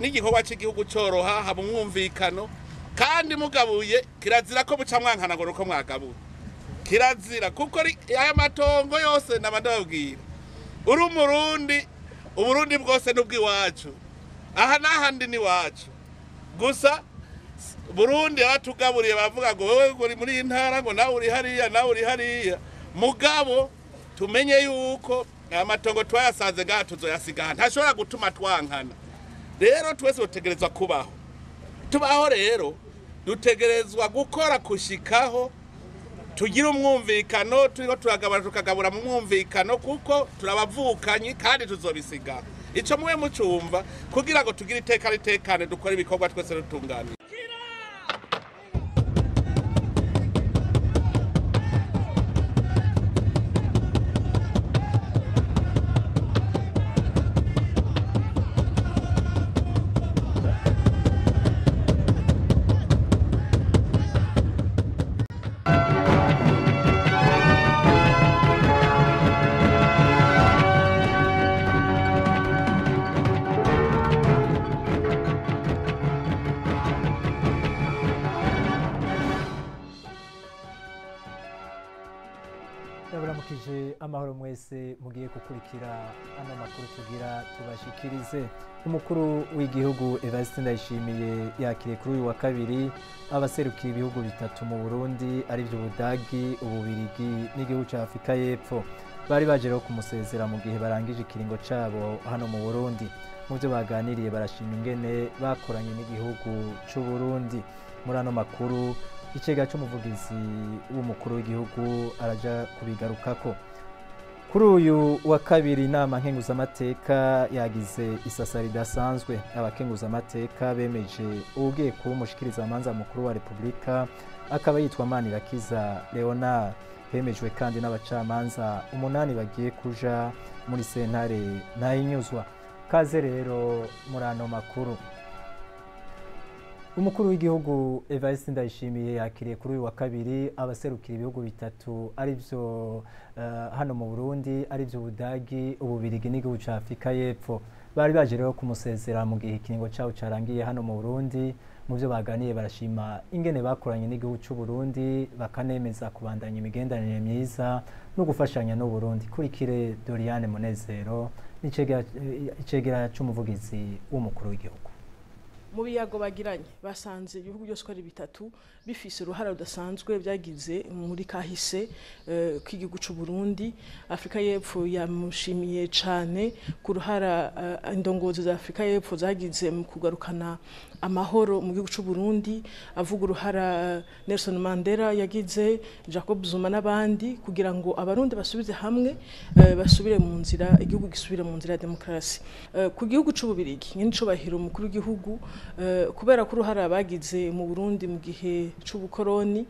n'igikorwa cy'igihugu cyoroha, haba umwumvikano. Kandi mugabuye kirazira ko buca mwankana ngo nuko mwagabuye, kirazira, kuko aya matongo yose nabandababwira, uri Umurundi, Uburundi bwose n'ubw'iwacu, aha n'ahandi ni wacu. Gusa Burundi yaratugaburiye, bavuga ngo wewe uri muri iyi ntara, ngo nawe uri hariya, nawe uri hariya. Mugabo tumenye yuko aya matongo twayasanze ngaha, tuzoyasiga, ntashobora gutuma twankana. Rero twese dutegerezwa kubaho, tubaho. Rero dutegerezwa gukora kushikaho tugira umwumvikano. Turiko turagabura, tukagabura mu mwumvikano, kuko turabavukanyi kandi tuzobisiga. Ico muwe mucumva, kugira ngo tugire iteka ritekane, dukore ibikorwa twese dutunganiye. Ndabaramukije amahoro mwese mugiye gukurikira ano makuru tugira tubashikirize. Umukuru w'igihugu Evariste Ndayishimiye yakiriye kuri uyu wa kabiri abaserukiye ibihugu bitatu mu Burundi, arivyo Ubudagi, Ububirigi n'igihugu ca Afurika y'Epfo. Bari baje rero kumusezera mu gihe barangije ikiringo cabo hano mu Burundi. Mu byo baganiriye, barashima ingene bakoranye n'igihugu c'u Burundi. Muri ano makuru, icegera c'umuvugizi w'umukuru w'igihugu araja kubigarukako. Kuri uyu wa kabiri, inama nkenguzamateka yagize isasa ridasanzwe. Abakenguzamateka bemeje uwugiye kuba umushikirizamanza mukuru wa Repubulika, akaba yitwa Manirakiza Leonard. Hemejwe kandi n'abacamanza umunani bagiye kuja muri sentare Ntahinyuzwa. Kaze rero muri ano makuru. Umukuru w'igihugu Evariste Ndayishimiye yakiriye kuri uyu wa kabiri abaserukira ibihugu bitatu arivyo hano mu Burundi, arivyo Ubudagi, Ububirigi n'igihugu ca Afurika y'Epfo. Bari baje rero kumusezera mu gihe ikiringo cabo carangiye hano mu Burundi. Mu byo baganiye, barashima ingene bakoranye n'igihugu c'u Burundi, bakanemeza kubandanya imigenderanire myiza no gufashanya n'u Burundi. Kurikire Doriane Munezero, icegera c'umuvugizi w'umukuru w'igihugu. Mu biyago bagiranye, basanze ibihugu byose uko ari bitatu bifise uruhara rudasanzwe byagize muri kahise k'igihugu c'u Burundi. Afrika y'Epfo yamushimiye cane ku ruhara indongozi za Afrika y'Epfo zagize mu kugarukana amahoro mu gihugu c'u Burundi, avuga uruhara Nelson Mandela yagize, Jacob Zuma n'abandi, kugira ngo Abarundi basubize hamwe, basubire mu nzira, igihugu gisubire mu nzira ya demokarasi. Ku gihugu c'Ububirigi, nyene icubahiro umukuru w'igihugu, kubera ko uruhara bagize mu Burundi mu gihe c'ubukoroni,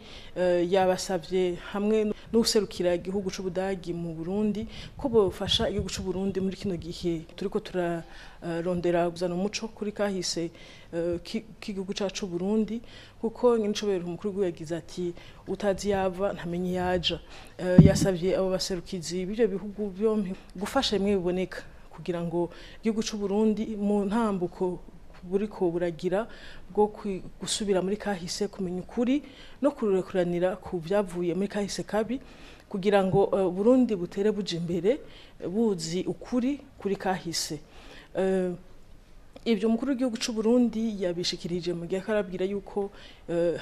yabasavye hamwe n'userukira igihugu c'Ubudagi mu Burundi ko bofasha igihugu c'u Burundi muri kino gihe turiko turarondera kuzana umuco kuri kahise k'igihugu cacu Burundi, kuko nyene icubahiro umukuru w'igihugu yagize ati: "Utazi yava ntamenye yaja." Yasavye abo baserukizi b'ivyo bihugu byompi gufasha bimwe biboneka kugira ngo igihugu c'u Burundi mu ntambuko buriko buragira bwo gusubira muri kahise, kumenya ukuri no kurekuranira ku byavuye muri kahise kabi, kugira ngo Burundi butere buja imbere buzi ukuri kuri kahise. Ibyo umukuru w'igihugu c'u Burundi yabishikirije mu gihe arabwira yuko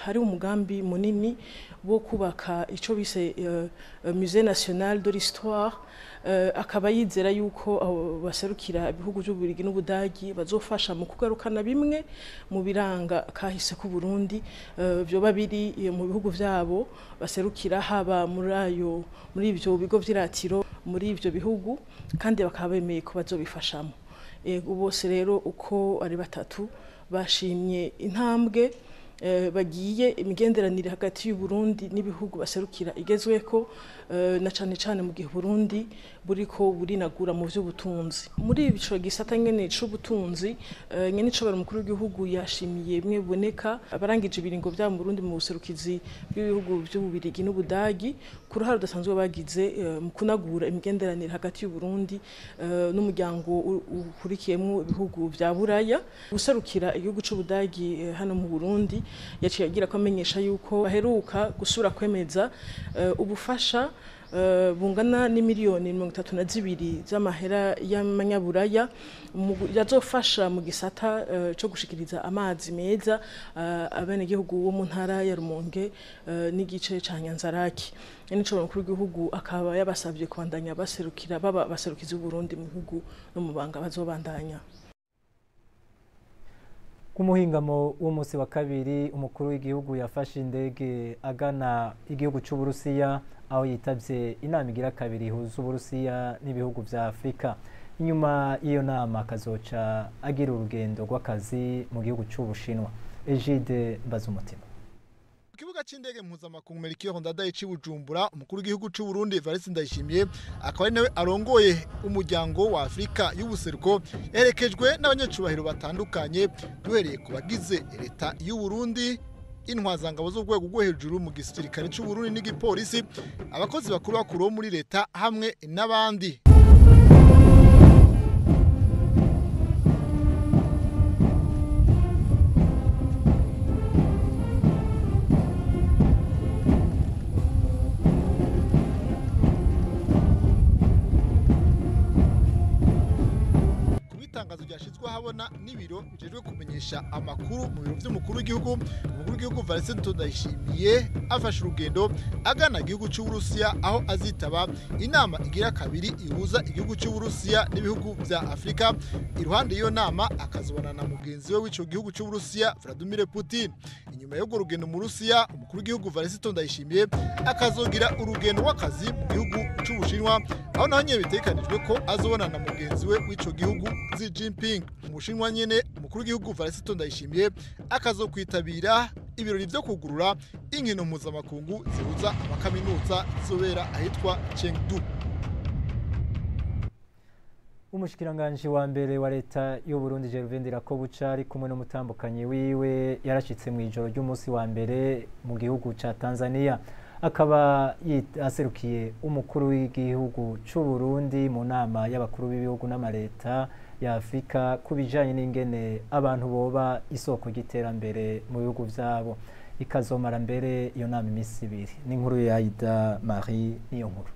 hari umugambi munini wo kubaka ico bise Musée National de l'Histoire, akaba yizera yuko abo baserukira ibihugu by'Ububirigi n'Ubudagi bazofasha mu kugarukana bimwe mu biranga kahise k'u Burundi vyoba biri mu bihugu vyabo baserukira, haba muri ayo, muri ivyo bigo vy'iratiro muri ivyo bihugu, kandi bakaba bemeye ko bazobifashamo. Ego, bose rero uko ari batatu bashimye intambwe Bagiye imigenderanire hagati y'u Burundi n'ibihugu baserukira igezweko, na cane cane mu gihe Burundi buriko burinagura mu vy'ubutunzi. Muri ico gisata nyene c'ubutunzi, nyene icobera umukuru w'igihugu yashimiye bimwe biboneka abarangije ibiringo vyabo mu Burundi mu buserukizi bw'ibihugu vy'Ububirigi n'Ubudagi ku ruhare rudasanzwe bagize mu kunagura imigenderanire hagati y'u Burundi n'umuryango ukurikiyemwo ibihugu vya Buraya. Guserukira igihugu c'Ubudagi hano mu Burundi yaciye agira ko amenyesha yuko baheruka gusubira kwemeza ubufasha bungana n'imiliyoni 32 z'amahera y'amanyaburaya yazofasha mu gisata co gushikiriza amazi meza abenegihugu bo mu ntara ya Rumonge n'igice ca Nyanzaraki. Nico mukuru w'igihugu akaba yabasabye kubandanya baserukira baba baserukiza Burundi mu bihugu no mu banga bazobandanya. Ku muhingamo w'umunsi wa kabiri, umukuru w'igihugu yafashe indege agana igihugu c'Uburusiya, aho yitavye inama igira kabiri ihuza Uburusiya n'ibihugu vya Afurika. Inyuma y'iyo nama akazoca agira urugendo rw'akazi mu gihugu c'Ubushinwa. Egide Mbazumutima. Ku kibuga c'indege mpuzamakungu Melchior Ndadaye c'i Bujumbura, umukuru w'igihugu c'u Burundi Evariste Ndayishimiye, akaba ari nawe arongoye umuryango wa Afurika y'ubuseruko, yaherekejwe n'abanyacubahiro batandukanye, duhereye ku bagize leta y'u Burundi, intwazangabo z'urwego rwo hejuru mu gisirikare c'u Burundi n'igipolisi, abakozi bakuru bakuru bo muri leta hamwe n'abandi. Itangazo ryashizwe ahabona n'ibiro bijejwe kumenyesha amakuru mu biro vy'umukuru w'igihugu, umukuru w'igihugu Evariste Ndayishimiye afashe urugendo agana igihugu c'Uburusiya, aho azitaba inama igira kabiri ihuza igihugu c'Uburusiya n'ibihugu vya Afurika. Iruhande y'iyo nama akazobana na mugenzi we w'ico gihugu c'Uburusiya Vladimir Putin. Inyuma y'urwo rugendo mu Burusiya, umukuru w'igihugu Evariste Ndayishimiye akazogira urugendo rw'akazi mu gihugu c'Ubushinwa, aho naho nyene bitegekanijwe ko azobonana na mugenzi we w'ico gihugu Xi Jinping. Mu Bushinwa nyene, umukuru w'igihugu Evariste Ndayishimiye akazokwitabira ibirori vyo kugurura inkino mpuzamakungu zihuza amakaminuza zizobera ahitwa Chengdu. Umushikiranganji wa mbere wa leta y'u Burundi Gervais Ndirakobuca ari kumwe n'umutambukanyi wiwe yarashitse mu ijoro ry'umunsi wa mbere mu gihugu ca Tanzania, akaba aserukiye umukuru w'igihugu c'u Burundi mu nama y'abakuru b'ibihugu n'amareta ya Afurika ku bijanye n'ingene abantu boba isoko ry'iterambere mu bihugu vyabo. Ikazomara mbere iyo nama imisi ibiri. Ni inkuru ya Aida Marie niyo nkuru.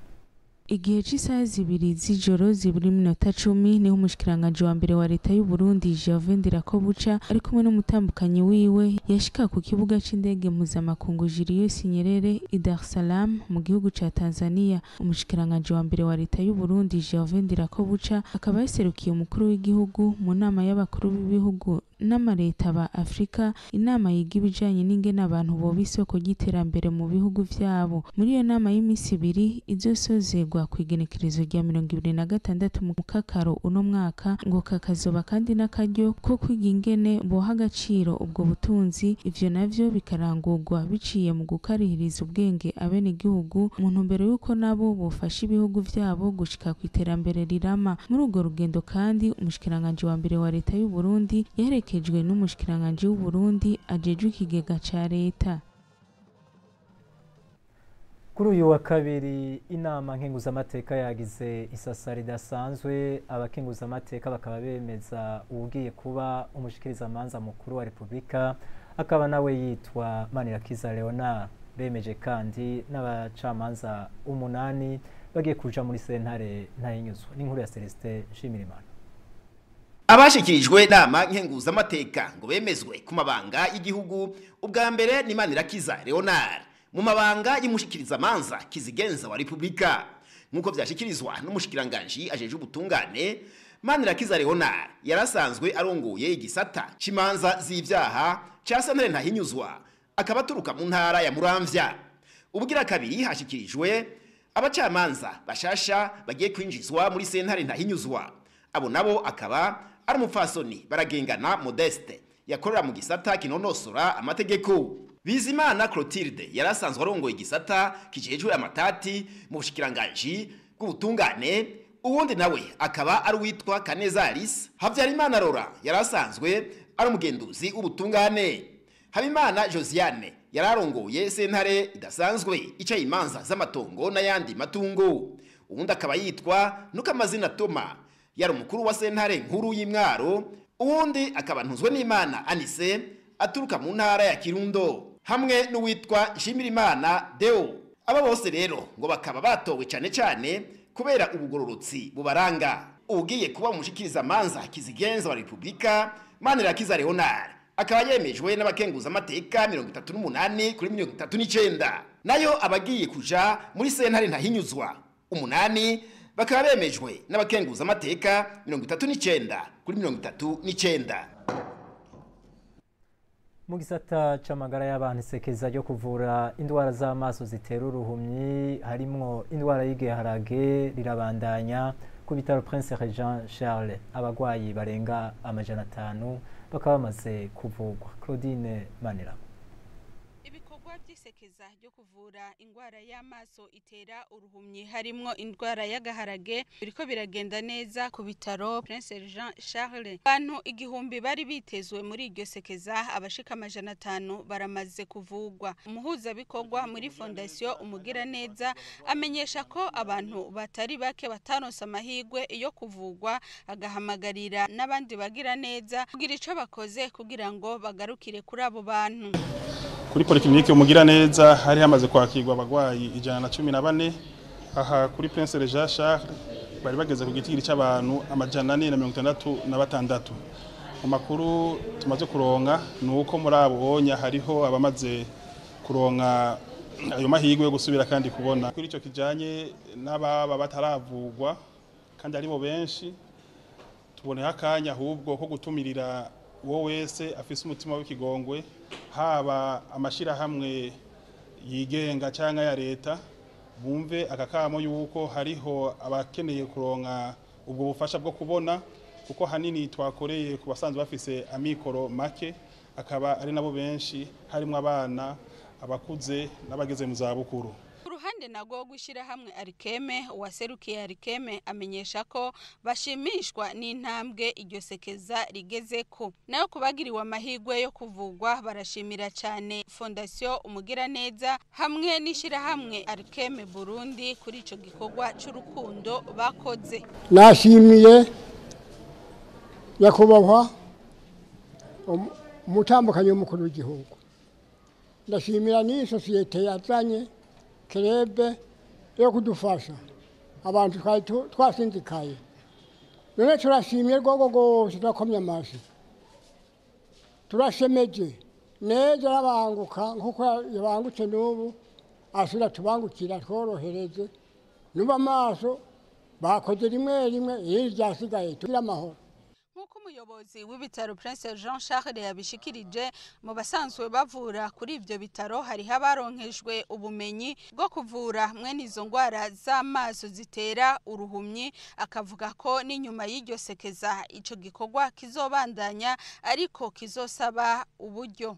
Igihe c'isaha 2 z'ijoro 2:10 niho umushikiranganji wa mbere wa leta y'u Burundi Gervais Ndirakobuca ari kumwe n'umutambukanyi wiwe yashika ku kibuga c'indege mpuzamakungu Julius Nyerere i Dar es Salaam mu gihugu ca Tanzania. Umushikiranganji wa mbere wa leta y'u Burundi Gervais Ndirakobuca akaba yaserukiye umukuru w'igihugu mu nama y'abakuru b'ibihugu n'amareta ba Afrika, inama yiga ibijanye n'ingene abantu boba isoko ry'iterambere mu bihugu vyabo. Muri iyo nama y'imisi ibiri izosozegwa kw'igenekerezo rya 26 mu Kakaro uno mwaka, ngo kakazoba kandi n'akaryo ko kwiga ingene boha agaciro ubwo butunzi, ivyo navyo bikarangurwa biciye mu gukarihiriza ubwenge abenegihugu mu ntumbero y'uko nabo bofasha ibihugu vyabo gushika kw'iterambere rirama. Muri urwo rugendo kandi umushikiranganji wa mbere wa leta y'u Burundi yaherekejwe n'umushikiranganji w'u Burundi ajejwe ikigega ca leta. Kuri uyu wa kabiri, inama nkenguzamateka yagize isasa ridasanzwe, abakenguzamateka bakaba bemeza uwugiye kuba umushikirizamanza mukuru wa Repubulika, akaba nawe yitwa Manirakiza Leonard. Bemeje kandi n'abacamanza 8 bagiye kuja muri sentare Ntahinyuzwa. N'inkuru ya Celestin Nshimirimana. Abashikirijwe nama nkenguzamateka ngo bemezwe ku mabanga y'igihugu, ubwa mbere ni Manirakiza Leonard mu mabanga y'umushikirizamanza kizigenza wa Republika. Nkuko vyashikirizwa n'umushikiranganji ajeje ubutungane, Manirakiza Leonard yarasanzwe arongoye igisata c'imanza z'ivyaha ca sentare Ntahinyuzwa, akaba aturuka mu ntara ya Muramvya. Ubugira kabiri hashikirijwe abacamanza bashasha bagiye kwinjizwa muri sentare Ntahinyuzwa. Abo nabo akaba ari umupfasoni Baragengana Modeste Yakorera mu gisata kinonosora amategeko. Bizimana Clotilde yari asanzwe arongoye igisata kijejwe amatati mu bushikiranganji bw'ubutungane. Uwundi nawe akaba ari uwitwa Kaneza Alice. Habyarimana Rora yari asanzwe ari umugenduzi w'ubutungane. Habimana Josiane yari arongoye sentare idasanzwe ica imanza z'amatongo n'ayandi matungo. Uwundi akaba yitwa Nukamazina Toma, yari umukuru wa sentare nkuru y'Imwaro. Uwundi akaba Ntuzwe n'Imana Anise aturuka mu ntara ya Kirundo, hamwe n'uwitwa Nshimirimana Deo. Aba bose rero ngo bakaba batowe cyane cyane kubera ubugororotsi bubaranga. Ugiye kuba umushikiriza manza kizigenza wa Republika, Manirakiza Leonard, akaba yemejwe n'abakenguza amateka 38 kuri 39. Nayo abagiye kuja muri sentare ntahinyuzwa 8 bakaba bemejwe n'abakenguza amateka 39 kuri 39. Mu gisata c'amagara y'abantu, isekeza ryo kuvura indwara z'amaso zitera uruhumyi harimwo indwara y'igiharage rirabandanya ku bitaro Prince Regent Charles. Abagwayi barenga 500 bakaba bamaze kuvugwa. Claudine Manira. Ibikorwa by'isekeza ryo kuvura indwara y'amaso itera uruhumyi harimwo indwara y'agaharage biriko biragenda neza ku bitaro Prince Jean Charles. Abantu 1000 bari bitezwe muri iryo sekeza, abashika 500 baramaze kuvugwa. Umuhuzabikorwa muri Fondation Umugiraneza amenyesha ko abantu batari bake bataronse amahirwe yo kuvugwa, agahamagarira n'abandi bagira neza kugira ico bakoze kugira ngo bagarukire kuri abo bantu. Kuri polyclinique Umugiraneza hari hamaze kwakirwa abagwayi 114. Aha kuri Prince Regent Charles bari bageze ku gitigiri c'abantu 466. Mu makuru tumaze kuronka nuko muri abo bonya hariho abamaze kuronka ayo mahirwe yo gusubira kandi kubona. Kuri ico kijanye n'ababa bataravugwa kandi aribo benshi, tuboneho akanya ahubwo ko gutumirira uwo wese afise umutima w'ikigongwe, haba amashirahamwe yigenga cyangwa ya leta, bumve akakamo yuko hariho abakeneye kuronka ubwo bufasha bwo kubona, kuko hanini twakoreye ku basanzwe bafise amikoro make, akaba ari nabo benshi harimo abana, abakuze n'abageze mu zabukuru. Uruhande nago gushira hamwe Arikeme, uwaserukiye Arikeme amenyesha ko bashimishwa n'intambwe iryo sekeza rigezeko. Nayo kubagiriwe amahirwe yo kuvugwa barashimira cyane Fondation Umugiraneza hamwe n'ishira hamwe Arikeme Burundi kuri ico gikorwa c'urukundo bakoze. Nashimiye nyakubahwa umutambukanyi w'umukuru w'igihugu, ndashimira n'iyi sosiyete yazanye kerebe yo kudufasha abantu twari twasindikaye. None turashimye rwego rwose, turakomye amashyi, turashemeje neza, arabanguka nk'uko yabangutse n'ubu asubira tubangukira tworohereze. N'ubu amaso bakoze rimwe rimwe, iri ryasigaye tugira amahoro. Nk'uko umuyobozi w'ibitaro Prince Jean Charles yabishikirije, mu basanzwe bavura kuri ibyo bitaro hariho abaronkejwe ubumenyi bwo kuvura mwene izo ndwara z'amaso zitera uruhumyi. Akavuga ko n'inyuma y'iryo sekeza ico gikorwa kizobandanya, ariko kizosaba uburyo.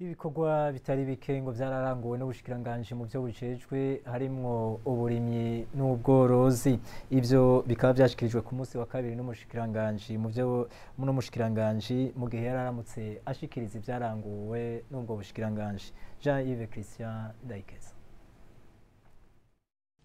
Ibikorwa bitari bike ngo byararanguwe n'ubushikiranganje mu byo bujejwe harimwo uburimyi n'ubworozi. Ivyo bikaba byashikirijwe ku munsi wa kabiri n'umushikiranganje mu byo n'umushikiranganje mu gihe yararamutse ashikiriza ibyaranguwe n'ubwo bushikiranganje. Jean-Yves Christian Ndayikeza.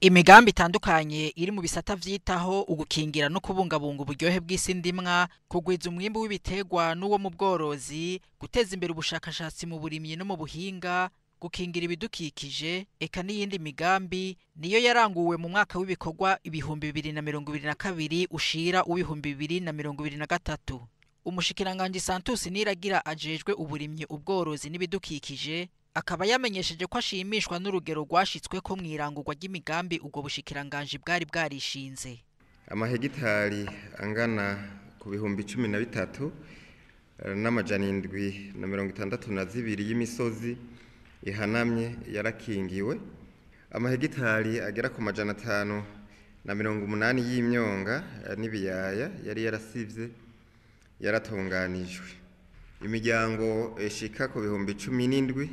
Imigambi itandukanye iri mu bisata vyitaho ugukingira no kubungabunga uburyohe bw'isi ndimwa, kugwiza umwimbu w'ibiterwa n'uwo mu bworozi, guteza imbere ubushakashatsi mu burimyi no mu buhinga, gukingira ibidukikije, eka n'iyindi migambi niyo yaranguwe mu mwaka w'ibikorwa 2022 ushira 2023. Umushikiranganji Santos Niragira ajejwe uburimyi, ubworozi n'ibidukikije akaba yamenyesheje ko ashimishwa n'urugero rwashitswe ko mwirangurwa ry'imigambi ubwo bushikiranganje bwari bwarishinze. Amahegitari angana ku 13,762 y'imisozi ihanamye yarakingiwe, amahegitari agera ku 580 y'imyonga n'ibiyaya yari yarasivye yaratunganijwe. Imiryango ishika ku 17,000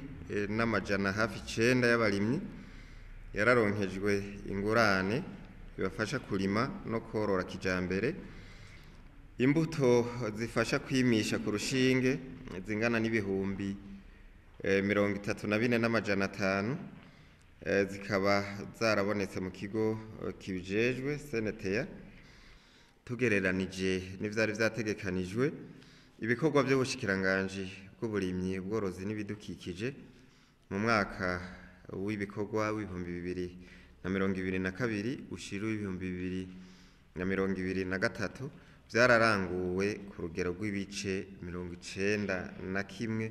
n'amajana hafi 9 y'abarimyi yararonkejwe ingurane ibafasha kurima no korora kijambere. Imbuto zifasha kwimisha ku rushinge zingana n'ibihumbi 34,500 zikaba zarabonetse mu kigo kibijejwe Senetea. Tugereranije n'ivyari vyategekanijwe, ibikorwa by'ubushikiranganje bw'uburimyi, ubworozi n'ibidukikije mu mwaka w'ibikorwa w'2022 ushira 2023 byararanguwe ku rugero rw'ibice 91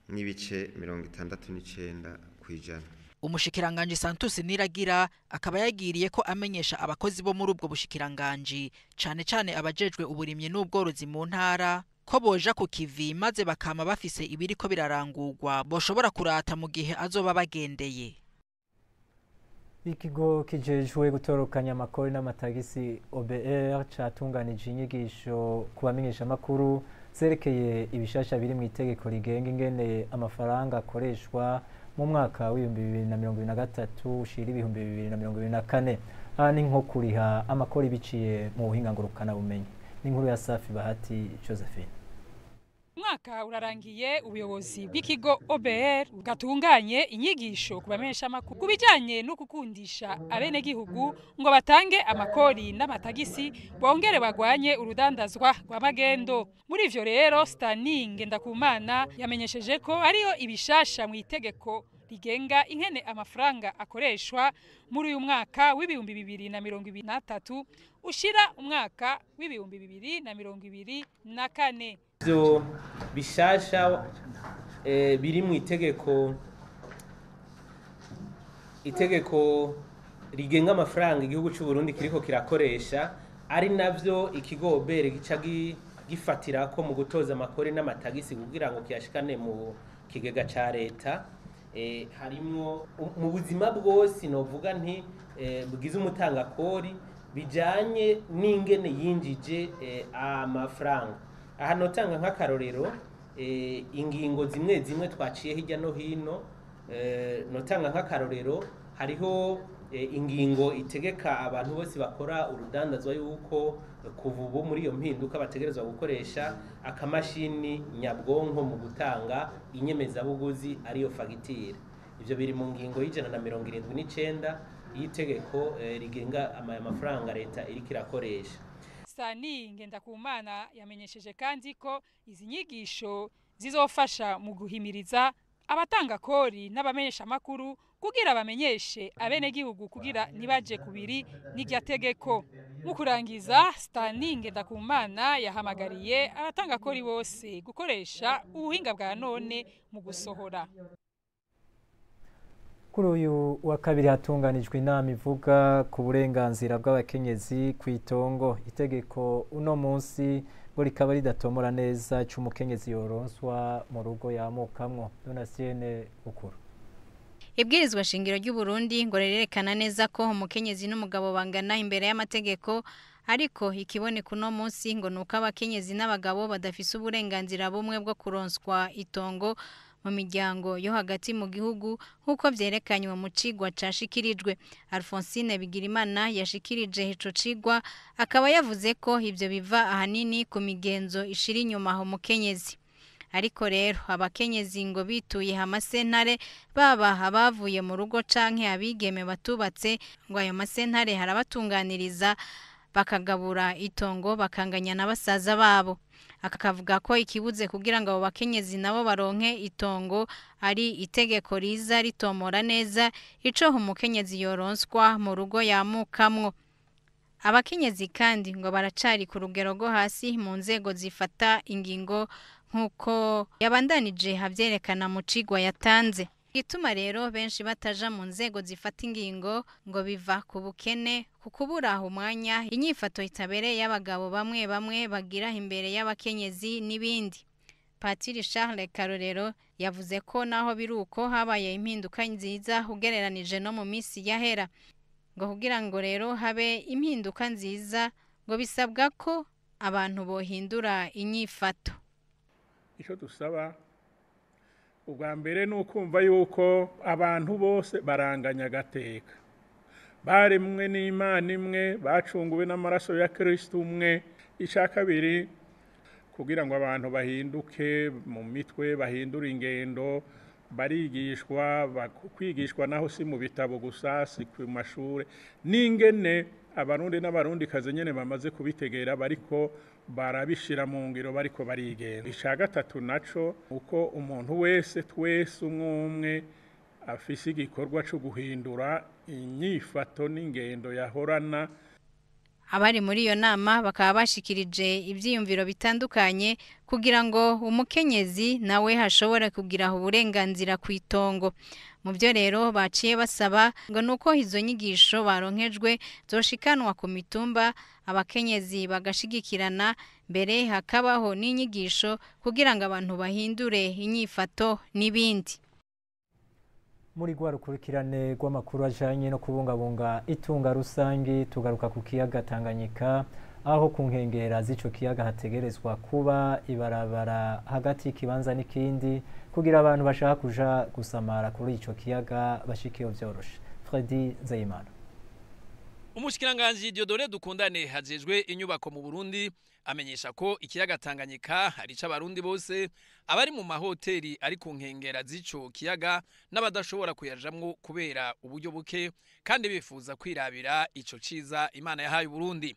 n'ibice 69%. Umushikiranganje Santos Niragira akaba yagiriye ko amenyesha abakozi bo muri ubwo bushikiranganje, cane cane abajejwe uburimyi n'ubworozi mu ntara, ko boja ku kivi maze bakama bafise ibiriko birarangurwa boshobora kurata mu gihe azoba bagendeye. Ikigo kijejwe gutorokanya amakori n'amatagisi OBR catunganije inyigisho ku bamenyesha makuru zerekeye ibishasha biri mu itegeko rigenga ingene amafaranga akoreshwa mu mwaka w'2023 ushira 2024. Aha ni nko kuriha amakori biciye mu buhinga ngurukana bumenyi. N'inkuru ya Safi Bahati Josephine. Mwaka urarangiye ubuyobozi bw'ikigo OBR bwatunganye inyigisho ku bamenyesha makuru kubijanye no kukundisha abenegihugu ngo batange amakori n'amatagisi bongere bagwanye urudandazwa rw'amagendo. Muri ivyo rero Staning Ngendakumana yamenyesheje ko ariyo ibishasha mu itegeko rigenga ingene amafaranga akoreshwa muri uyu mwaka w'2023 ushira umwaka w'2024. Ivyo bishasha biri mu itegeko rigenga amafaranga igihugu cy'u Burundi kiriko kirakoresha, ari navyo ikigo OBR gica gifatira ko mu gutoza amakori n'amatagisi kugira ngo kiyashikane mu kigega ca leta. Harimwo mu buzima bwose novuga nti bwiza umutangakori bijanye n'ingene yinjije amafaranga. Aha notanga nk'akarorero ingingo zimwe zimwe twaciye hirya no hino. Notanga nk'akarorero hariho ingingo itegeka abantu bose bakora urudandazwa yuko kuva ubu muri iyo mpinduka bategerezwa gukoresha akamashini nyabwonko mu gutanga inyemezabuguzi ariyo fagitire. Ivyo biri mu ngingo y'179 y'itegeko rigenga amafaranga leta iriko irakoresha. Sani Ngendakumana yamenyesheje kandi ko izi nyigisho zizofasha mu guhimiriza abatanga kori n'abamenyesha makuru kugira bamenyeshe abenegihugu kugira nibaje kubiri n'irya tegeko. Mu kurangiza, Stani Ngendakumana yahamagariye abatanga kori bose gukoresha ubuhinga bwa none mu gusohora. Kuri uyu wa kabiri hatunganijwe inama ivuga ku burenganzira bw'abakenyezi ku itongo. Itegeko uno munsi ngo rikaba ridatomora neza c'umukenyezi yoronswa mu rugo yamukamwo. Donasienne Bukuru. Ibwirizwa shingiro ry'u Burundi ngo rirerekana neza ko umukenyezi n'umugabo bangana imbere y'amategeko, ariko ikiboneka uno munsi ngo nuko abakenyezi n'abagabo badafise uburenganzira bumwe bwo kuronswa itongo mu miryango yo hagati mu gihugu nkuko vyerekanywe mu cigwa cashikirijwe. Alphonsine Bigirimana yashikirije ico cigwa akaba yavuze ko ivyo biva ahanini ku migenzo ishira inyuma umukenyezi. Ariko rero abakenyezi ngo bituye amasentare baba abavuye mu rugo canke abigeme batubatse, ngo ayo masentare harabatunganiriza bakagabura itongo bakanganya na basaza babo. Akavuga ko ikibuze kugira ngo abo bakenyezi nabo baronke itongo ari itegeko riza ritomora neza ico umukenyezi yoronswa mu rugo yamukamwo. Abakenyezi kandi ngo baracari ku rugero rwo hasi mu nzego zifata ingingo nkuko yabandanije havyerekana mu cigwa yatanze. Gituma rero benshi bataja mu nzego zifata ingingo ngo biva ku bukene, kukubura umwanya, inyifato itabereye y'abagabo bamwe bamwe bagira imbere y'abakenyezi n'ibindi. Patiri Charles Karorero yavuze ko naho biruko habaye impinduka nziza ugereranije no mu misi yahera. Ngo kugira ngo rero habe impinduka nziza ngo bisabwa ko abantu bohindura inyifato. Ico dusaba ubwa mbere ni ukumva yuko abantu bose baranganya agateka, baremwe n'Imana imwe, bacunguwe n'amaraso ya Kristo umwe. Ica kabiri, kugira ngo abantu bahinduke mu mitwe, bahindure ingendo, barigishwa. Kwigishwa naho si mu bitabo gusa, si ku mashure, n'ingene Abarundi n'Abarundikazi nyene bamaze kubitegera, bariko barabishira mu ngiro, bariko barigenda. Ica gatatu naco, uko umuntu wese, twese umwe umwe, afise igikorwa co guhindura inyifato n'ingendo yahorana. Abari muri iyo nama bakaba bashikirije ivyiyumviro bitandukanye kugira ngo umukenyezi nawe hashobora kugira uburenganzira ku itongo. Mu byo rero baciye basaba ngo nuko izo nyigisho baronkejwe zoshikanwa ku mitumba, abakenyezi bagashigikirana, mbere hakabaho n'inyigisho kugira ngo abantu bahindure inyifato n'ibindi. Muri rwa rukurikirane rw'amakuru ajanye no kubungabunga itunga rusangi, tugaruka ku kiyaga Tanganyika, aho ku nkengera z'ico kiyaga hategerezwa kuba ibarabara hagati y'ikibanza n'ikindi kugira abantu bashaka kuja gusamara kuri ico kiyaga bashikiyo vyoroshe. Freddy Nzeyimana. Umushikiranganji Dieudonné Dukundane hajejwe inyubako mu Burundi amenyesha ko ikiyaga Tanganyika hari c'Abarundi bose, abari mu mahoteli ari ku nkengera z'ico kiyaga n'abadashobora kuyajamwo kubera uburyo buke kandi bifuza kwirabira ico ciza Imana yahaye Burundi.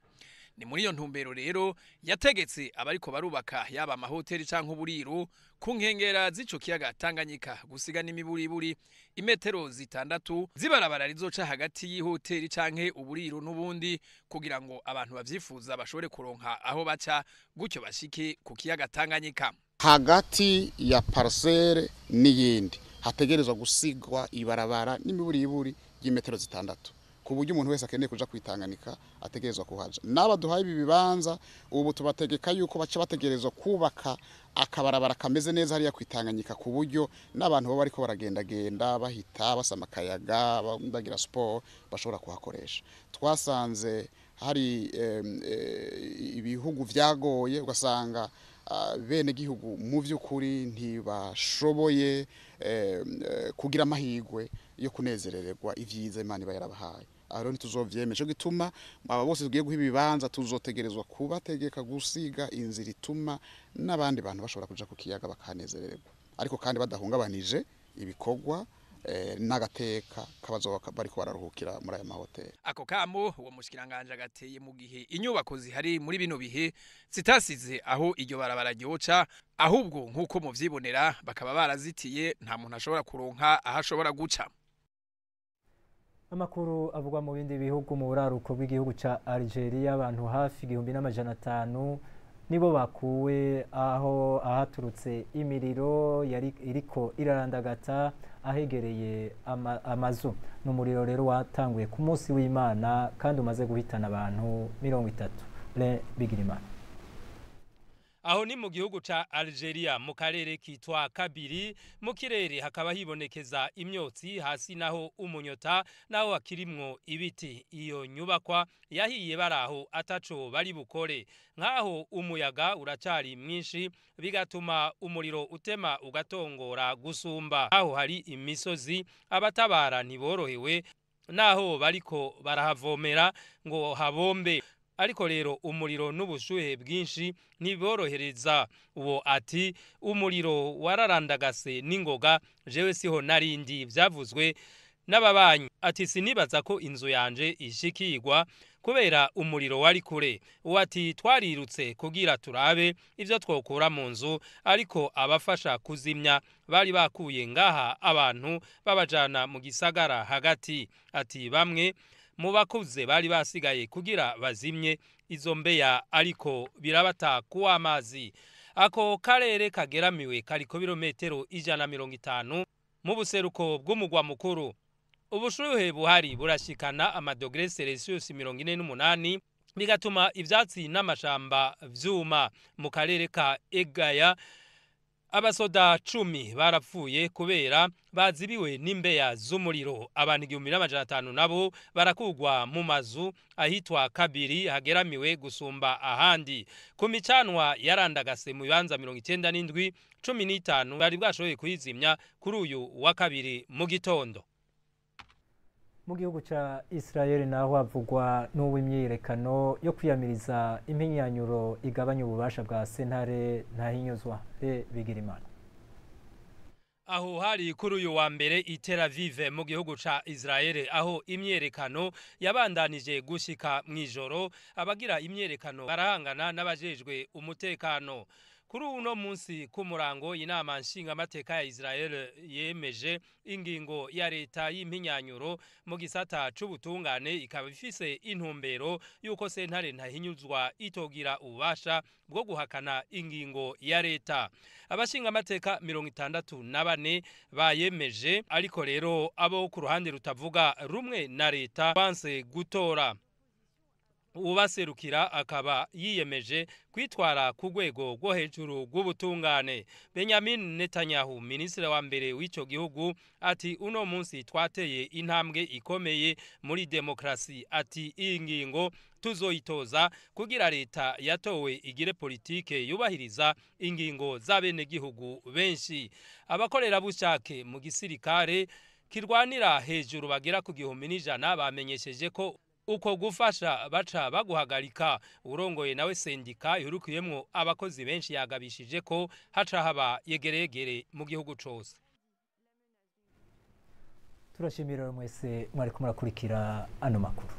Ni muri iyo ntumbero rero yategetse abariko barubaka yaba amahoteli canke uburiro ku nkengera z'ico kiyaga Tanganyika gusiga n'imiburiburi imetero 6 zibarabara rizoca hagati y'ihoteli canke uburiro n'ubundi, kugira ngo abantu bavyifuza bashobore kuronka aho baca gutyo bashike ku kiyaga Tanganyika. Hagati ya parcelle n'iyindi hategerezwa gusigwa ibarabara n'imiburiburi y'imetero 6, ku buryo umuntu wese akeneye kuja kwitanganika ategerezwa kuhaja. N'abaduhaye ibi bibanza ubu tubategeka yuko baca bategerezwa kubaka akabarabara kameze neza hariya kwitanganyika, ku buryo n'abantu bo bariko baragendagenda bahita basama akayaga, bagira sport, bashobora kuhakoresha. Twasanze hari ibihugu vyagoye, ugasanga bene gihugu mu vy'ukuri ntibashoboye kugira amahirwe yo kunezerererwa ivyiza Imana iba yarabahaye. Aho ntituzovyemera. Ico gituma aba bose tugiye guha ibibanza tuzotegerezwa kubategeka gusiga inzira ituma n'abandi bantu bashobora kuja ku kiyaga bakanezerererwa, ariko kandi badahungabanije ibikorwa n'agateka kabazoba bariko bararuhukira muri aya mahoteli. Ako kamo uwo mushikiranganje agateye mu gihe inyubako zihari muri bino bihe zitasize aho iryo barabara ryoca, ahubwo nk'uko muvyibonera bakaba barazitiye, nta muntu ashobora kuronka aho ashobora guca. Amakuru avugwa mu bindi bihugu. Mu buraruko bw'igihugu ca Algeria, abantu hafi 1500 nibo bakuwe aho ahaturutse imiriro yari iriko irarandagata ahegereye amazu. N'umuriro rero watanguye ku munsi w'Imana kandi umaze guhitana abantu 30. Le Bigirimana. Aho ni mu gihugu ca Algeria mu karere kitwa Kabiri. Mu kirere hakaba hibonekeza imyotsi, hasi naho umunyota, naho hakirimwo ibiti. Iyo nyubakwa yahiye baraho ataco bari bukore, nkaho umuyaga uracari mwinshi bigatuma umuriro utema ugatongora gusumba. Aho hari imisozi abatabara ntiborohewe naho bariko barahavomera ngo habombe, ariko rero umuriro n'ubushuhe bwinshi ntiborohereza. Uwo ati umuriro wararandagase n'ingoga, jewe siho narindi, byavuzwe n'ababanyi. Ati sinibaza ko inzu yanje ishikirwa kubera umuriro wari kure. Uwo ati twarirutse kugira turabe ivyo twokura mu nzu, ariko abafasha kuzimya bari bakuye ngaha abantu babajana mu gisagara hagati. Ati bamwe mu bakuze bari basigaye kugira bazimye izo mbeya, ariko birabata kuwa amazi. Ako karere kageramiwe kariko birometero 150 mu buseruko bw'umugwa mukuru. Ubushuhe buhari burashikana amadogre Celsius 48, bigatuma ivyatsi n'amashamba vyuma. Mu karere ka Egaya Abasoda 10 barapfuye kubera bazibiwe n'imbeya z'umuriro. Abantu 1500 nabo barakugwa mu mazu ahitwa Kabiri hageramiwe gusumba ahandi. Ku micanwa yarandagase mu bibanza 97, 15 bari bwashoboye kuyizimya kuri uyu wa kabiri mu gitondo. Mu gihugu ca Israel naho havugwa n'uw'imyiyerekano yo kwiyamiriza impinyanyuro igabanya ububasha bwa sentare Ntahinyuzwa. Bigirimana. Aho hari kuri uyu wa mbere i Tel Aviv mu gihugu ca Israel, aho imyerekano yabandanije gushika mw'ijoro. Abagira imyerekano barahangana n'abajejwe umutekano. Kuri uno munsi ku murango, inama nshingamateka ya Israel yemeje ingingo ya leta y'impinyanyuro mu gisata c'ubutungane, ikaba ifise intumbero yuko sentare Ntahinyuzwa itogira ububasha bwo guhakana ingingo ya leta. Abashingamateka 64 bayemeje, ariko rero abo ku ruhande rutavuga rumwe na leta banse gutora. Ubaserukira akaba yiyemeje kwitwara ku rwego rwo hejuru rw'ubutungane. Benjamin Netanyahu, minisitiri wa mbere w'ico gihugu, ati uno munsi twateye intambwe ikomeye muri demokrasi. Ati iyi ngingo tuzoyitoza kugira leta yatowe igire politike yubahiriza ingingo z'abenegihugu benshi. Abakorerabushake mu gisirikare kirwanira hejuru bagera ku 1100 bamenyesheje ko uko gufasha baca baguhagarika. Urongoye nawe sendika ihurukiyemwo abakozi benshi yagabishije ko haca haba yegeregere mu gihugu cose. Turashimira mwese mwariko murakurikira ano makuru.